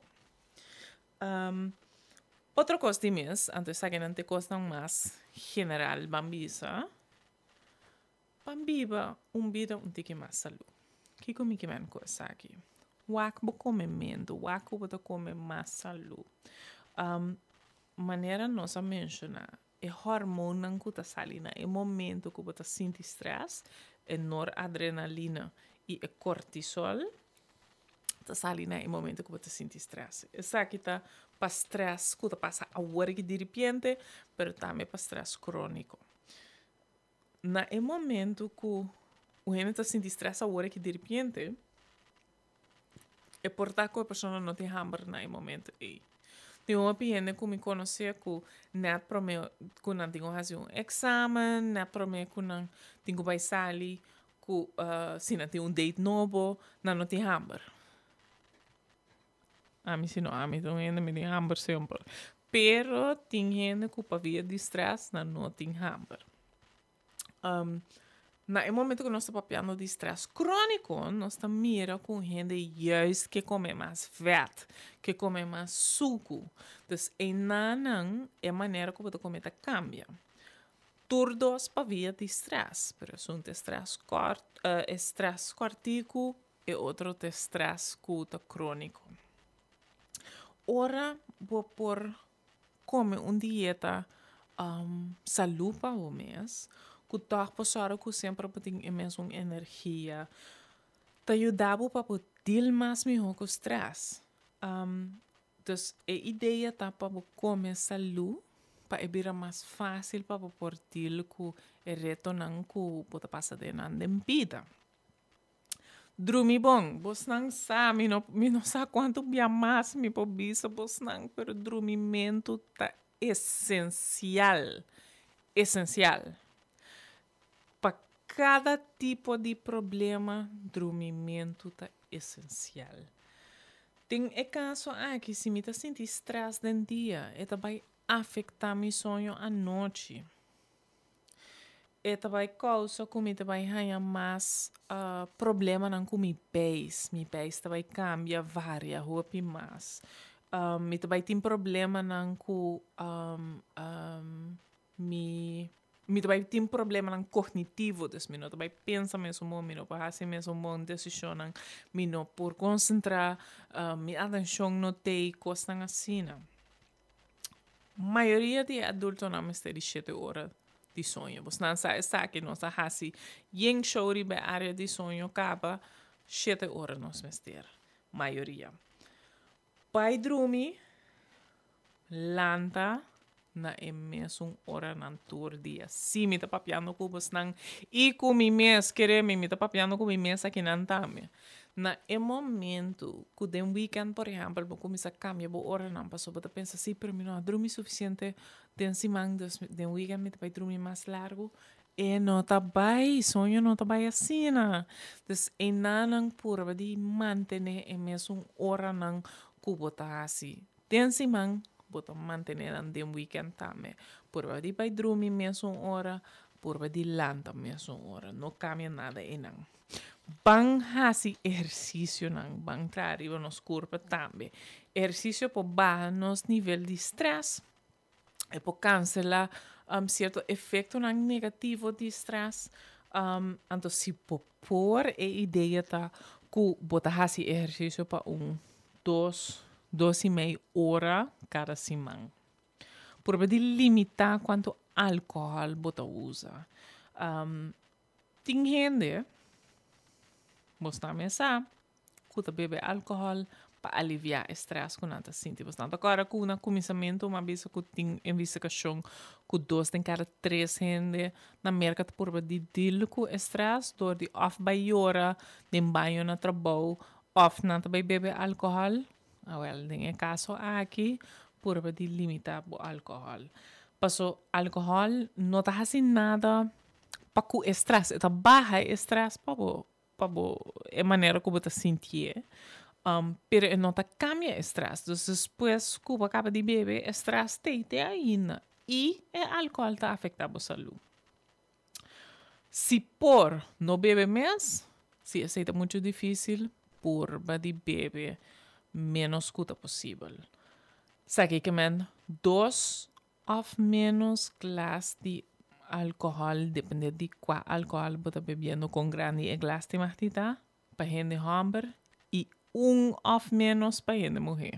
Otro kos di mes, anto esakinan ta e kosnan mas general ban bisa, ban biba un bida un tiki mas salú. Kiko mi ke men ku esaki? Wak bo komementu, wak ku bo ta kome mas salú. Manera nos a menshoná, e hormonnan ku ta sali na e momento ku bo ta sinti strès, e noradrenalina i e kortisol, ta sali na e momento ku bo ta sinti strès. Esaki ta pa strès ku ta pasa awor aki diripiente, pero tambe pa strès króniko. Na e momento ku un hende ta sinti strès awor aki diripiente, e por ta ku e persona no tin hamber na e momento ei. Tin hopi hende ku mi konosé ku nèt promé ku nan tin ku hasi un eksamen, nèt promé ku nan tin ku bai sali ku si nan tin un date nobo, nan no tin hamber. Ami si no, ami ta un hende mi tin hamber semper. Pero tin hende ku pabia di stress nan no tin hamber. Na e momento ku nos ta papiando di stress króniko, nos ta mira ku un hende juist ke kome mas vèt, ke kome mas suku. Dus einanan e manera ku bo ta kome ta kambia. Tur dos pabia di stress, pero esun ta e stress kort, e stress kòrtiku, e otro ta e stress ku ta króniko. Ora bo por kome un dieta salú pa bo mes, ku tòg por sòru ku semper bo tin e mesun energia, ta yuda bo pa bo deal mas mihó ku stress. Dus e idea ta pa bo kome salú pa e bira mas fásil pa bo por deal ku e retonan ku bo ta pasa den nan den bida. Drumi bon, bosnan sa, mi no mi no sa kuantu bia mas mi por bisa bosnan, pero drumimentu ta esensial, esensial. Pa kada tipo di problema drumimentu ta esensial. Den e kaso aki si mi ta sinti strès den dia e ta bai afektá mi soño anochi. E ta bai kousa ku mi ta bai haña mas problemanan ku mi beis. Mi beis ta bai kambia varia hopi mas. Mi ta bai tin problemanan ku Mi mi ta bai tin problemanan kognitivo, dus mi no ta bai pensa mesun bon, mi no por hasi mesun bon desishonnan, mi no por konsentrá, mi atenshon no t'ei, kosnan asina. Mayoria di e adultonan mester di shete ora di soño. Bosnan sa esaki, nos a hasi yen show riba e área di soño kaba, shete ora nos mester, mayoria. Bai drumi, lanta na e mesun oranan tur dia. Sí, mi ta papiando ku bosnan i ku mi mes, kere mi, mi ta papiando ku mi mes akinan tambe. Na e momentu ku den weekend, por ehèmpel, bo kuminsá kambia bo oranan pasobra bo ta pensa, sí, pero mi no a drumi sufisiente den siman, dus den weekend mi ta bai drumi mas largu. E no ta bai, soño no ta bai asina. Dus enanan purba di mantené e mesun oranan ku bo ta hasi den siman, bo ta mantené nan den weekend tambe. Purba di bai drumi mesun ora, purba di lanta mesun ora. No kambia nada einan. Ban hasi ehersisionan, ban traha riba nos kurpa tambe. Ehersisio por baha nos nivel di strès. E por cancela cierto efectonan negativo di stress. Anto si bo por e idea ta cu bo ta haci ehercicio pa un dos, dos y mei ora cada siman. Purba di limita cuanto alcohol bo ta usa. Tin hende, bo sta mesa, ku ta bebe alkohòl pa aliviá e strès ku nan ta sinti. Bos nan ta kòrda ku na kuminsamentu mi a bisa ku tin investigashon ku dos den kada tres hende na Merka ta purba di deal ku e strès dor di òf bai yora den baño na trabou òf nan ta bai bebe alkohòl. Awèl, den e kaso aki purba di limitá bo alkohòl. Paso alkohòl no ta hasi nada pa ku e strès, e ta baha e strès pa bo. pa bo e manera ku bo ta sintié, pero e no ta kambia e strès. Dus despues ku bo a kaba di bebe e strès t'ei te ainda i e alkohòl ta afektá bo salú. Si por no bebe mes, si esei ta muchu difísil, purba di bebe ménos ku ta posibel. Sa ke ke men? Dos òf ménos glas di alkohòl, depende di kua alkohòl bo ta bebiendo, kon grandi e glas tin mag di ta, pa hende hòmber i un òf ménos pa hende muhé.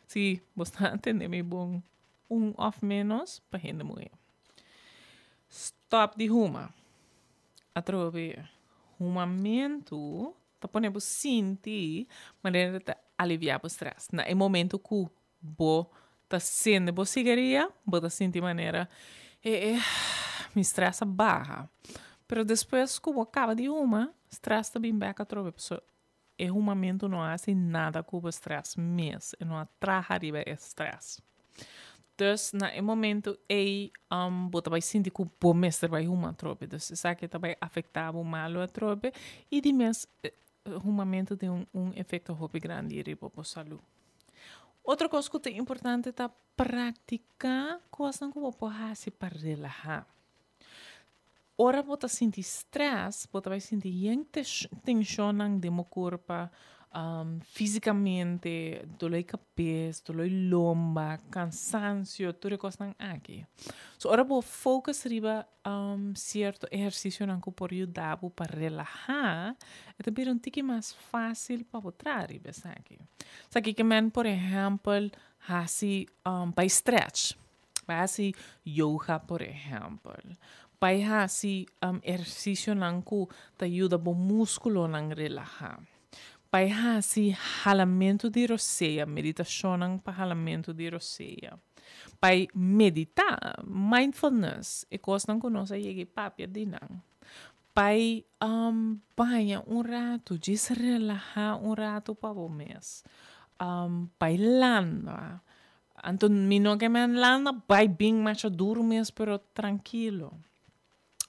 Sí, bo sta tende mi bon. Un òf ménos pa hende muhé. Stòp di huma. Atrobe, humamentu ta pone bo sinti manera ta aliviá bo strès. Na e momento ku bo ta sende bo sigaria, bo ta sinti manera e mi strès a baha. Pero despues ku bo kaba di huma, strès ta bin bèk atrobe. Pasobra e humamentu no a hasi nada ku bo strès mes, e no a traha riba e strès. Dus na e momento ei bo ta bai sinti ku bo mester bai huma atrobe. Dus esaki ta bai afektá bo malu atrobe i di mes humamentu tin un efekto hopi grandi riba bo salú. Otro kos ku ta importante ta praktiká kosnan ku bo por hasi pa relahá. Ora bo ta sinti stress, bo ta bai sinti yen tenshonnan den bo kurpa, físikamente, doló di kabes, doló di lomba, kansansio, tur e kosnan aki. So ora bo focus riba sierto ehersisionan ku por yuda bo pa relahá, e ta bira un tiki mas fásil pa bo traha riba esaki. Esaki ke men, por ehèmpel, hasi bai stretch, bai hasi yoga por ehèmpel, bai hasi ehersisionan ku ta yuda bo múskulonan relahá, bai hasi halamentu di rosea, meditashonnan pa halamentu di rosea. Bai meditá, mindfulness, e kosnan ku nos a yega i papia di nan. Bai baña un ratu, djis relahá un ratu pa bo mes. Bai landa. Anto mi no ke men landa bai bin masha duru mes, pero trankilo.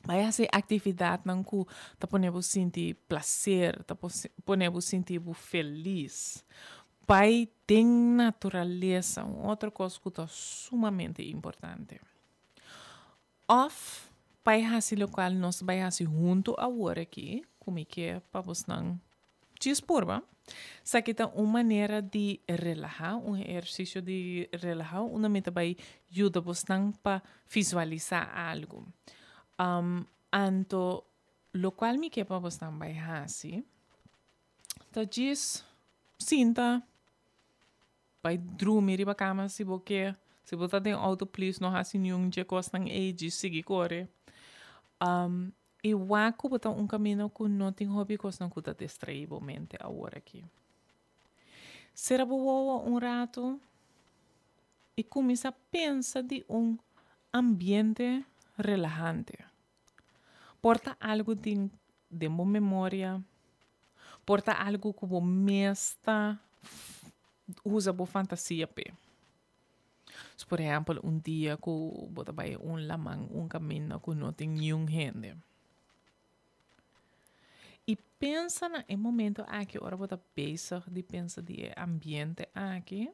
Bai hasi aktividatnan ku ta pone bo sinti plaser, ta pone bo sinti bo felis. Bai den naturalesa, un otro kos ku ta sumamente importante. Òf bai hasi lokual nos bai hasi huntu awor aki, ku mi ke pa bosnan djis purba. Esaki ta un manera di relahá, un ehersisio di relahá unda mi ta bai yuda bosnan pa visualisá algu. Anto lokual mi ke pa bosnan bai hasi ta djis sinta bai drumi riba kama si bo ke. Si bo ta den outo please no hasi niun dje kosnan ei, djis sigui kore. I wak ku bo ta un kaminda ku no tin hopi kosnan ku ta distraí bo mente awor aki. Sera bo wowo un ratu i kuminsá pensa di un ambiente relahante. Por ta algu den den bo memoria, por ta algu ku bo mes ta usa bo fantasia p'e. So por ehèmpel un dia ku bo ta bai un laman un kaminda ku no tin niun hende. I pensa na e momento aki ora bo ta bezig di pensa di e ambiente aki,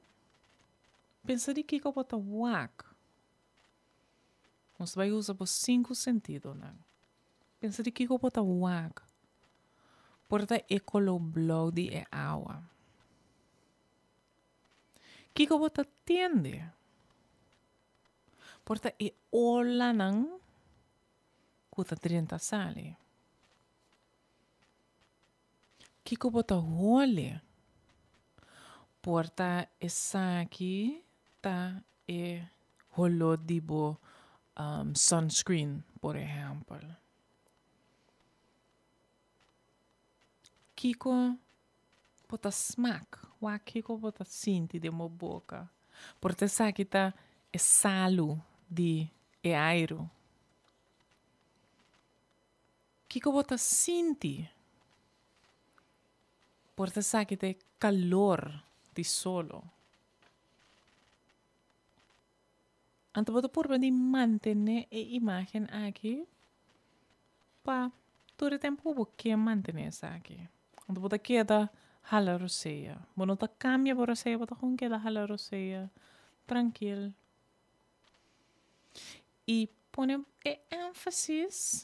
pensa di kiko bo ta wak. Nos ta bai usa bo sinku sentidonan. Pensa di kiko bo ta wak. Por ta e koló blou di e awa. Kiko bo ta tende? Por ta e olanan ku ta drenta sali. Kiko bo ta hole? Por ta esaki ta e holó di bo sunscreen, por ehèmpel. Kiko bo ta smak? Wak kiko bo ta sinti den bo boka? Por ta esaki ta e salu di e airu. Kiko bo ta sinti? Por ta esaki ta e kalor di solo. Anto bo ta purba di mantené e imágen aki pa tur e tempu ku bo ke mantené esaki. Anto bo ta keda hala rosea. Bo no ta kambia bo rosea, bo ta kon keda hala rosea trankil. I pone e énfasis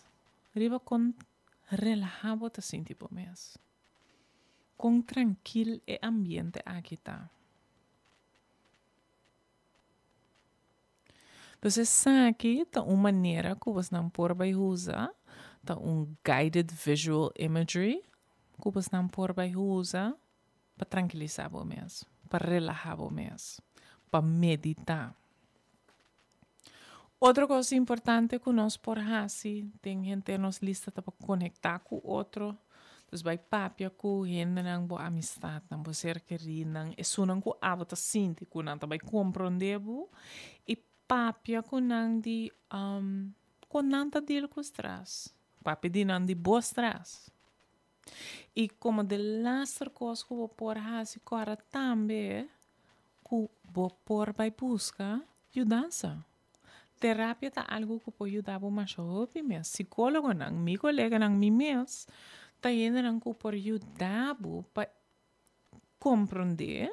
riba kon relahá bo ta sinti bo mes. Kon trankil e ambiente aki ta. Dus esaki ta un manera ku bosnan por bai usa, ta un guided visual imagery ku bosnan por bai usa pa trankilisá bo mes, pa relahá bo mes, pa meditá. Otro kos importante ku nos por hasi den henter nos lista ta pa konektá ku otro. Dus bai papia ku hendenan, bo amistatnan, bo ser kerínan, esunnan ku abo ta sinti ku nan ta bai komprondé bo i papia ku nan di kon nan ta deal ku strès. Papia di nan di bo strès. I komo de laster kos ku bo por hasi kòrda tambe ku bo por bai buska yudansa. Terapia ta algu ku por yuda bo masha hopi mes. Sikólogonan, mi koleganan, mi mes, ta hendenan ku por yuda bo pa komprondé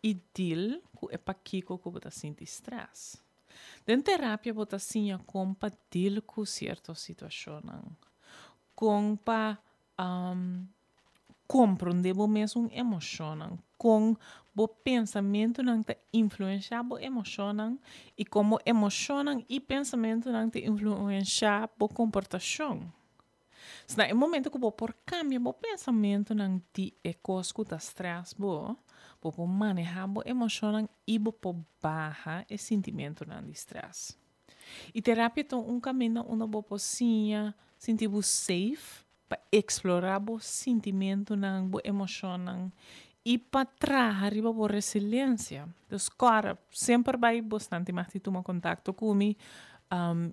i deal ku e pakiko ku bo ta sinti strès. Den terapia bo ta siña kon pa deal ku sierto situashonnan, kon pa komprondé bo mesun emoshonnan, kon bo pensamentunan ta influenshá bo emoshonnan i kon bo emoshonnan i pensamentunan ta influenshá bo komportashon. So na e momento ku bo por kambia bo pensamentunan di e kos ku ta strès bo, bo por manehá bo emoshonnan i bo por baha e sintimentunan di strès. I terapia ta un kaminda unda bo por siña sinti bo safe pa eksplorá bo sintimentunan, bo emoshonnan i pa traha riba bo resiliensia. Dus kòrda, semper bai bosnan tin mag di tuma kontakto ku mi.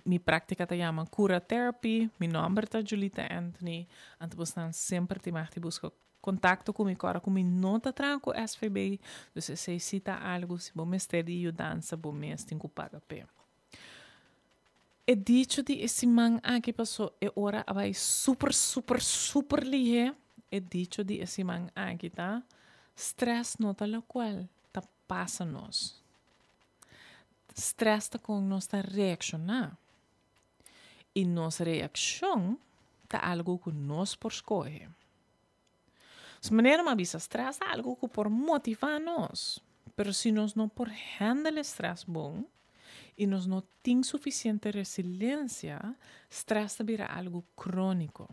Mi práktika ta yama Cura Therapy, mi nòmber ta Julita Anthony, anto bosnan semper tin mag di buska kontakto ku mi kòrda ku mi no ta traha ku SVB, dus esei si ta algu si bo mester di yudansa bo mes tin ku paga p'e. E dicho di e siman aki paso e ora a bai super super super lihé, e dicho di e siman aki ta, Stress no ta lokual ta pasa nos. Stress ta kon nos ta reakshoná. I nos reakshon ta algu ku nos por skohe. Su manera mi a bisa stress ta algu ku por motivá nos, pero si nos no por handle e stress bon i nos no tin sufisiente resilensia, stress ta bira algu króniko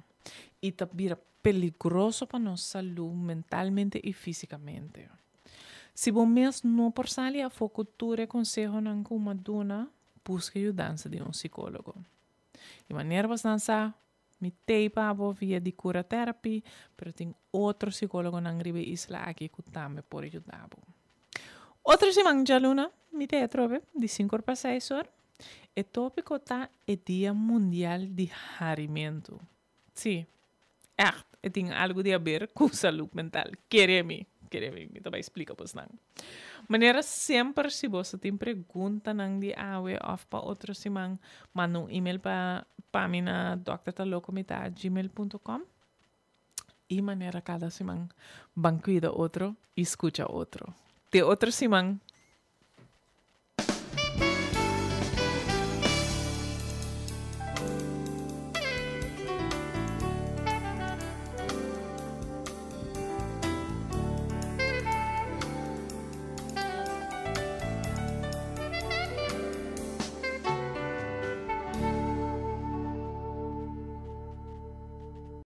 i ta bira peligroso pa nos salú mentalmente i físikamente. Si bo mes no por sali afó ku tur e konsehonan ku mi a duna, buska yudansa di un sikólogo. Di manera bosnan sa, mi tei pa bo via di Cura Therapy, pero tin otro sikólogonan riba e isla aki ku tambe por yuda bo. Otro siman djaluna mi tei atrobe di sinku or pa seis or. E tópiko ta e Dia Mundial di Harimentu. Sí, ègt e tin algu di haber ku salud mental. Kere mi, kere mi, mi ta bai splika bosnan. Manera semper si boso tin preguntanan di awe òf pa otro siman, manda un email pa pa mi na doktertalokomita@gmail punto com. I manera kada siman ban kuida otro i skucha otro. Te otro siman!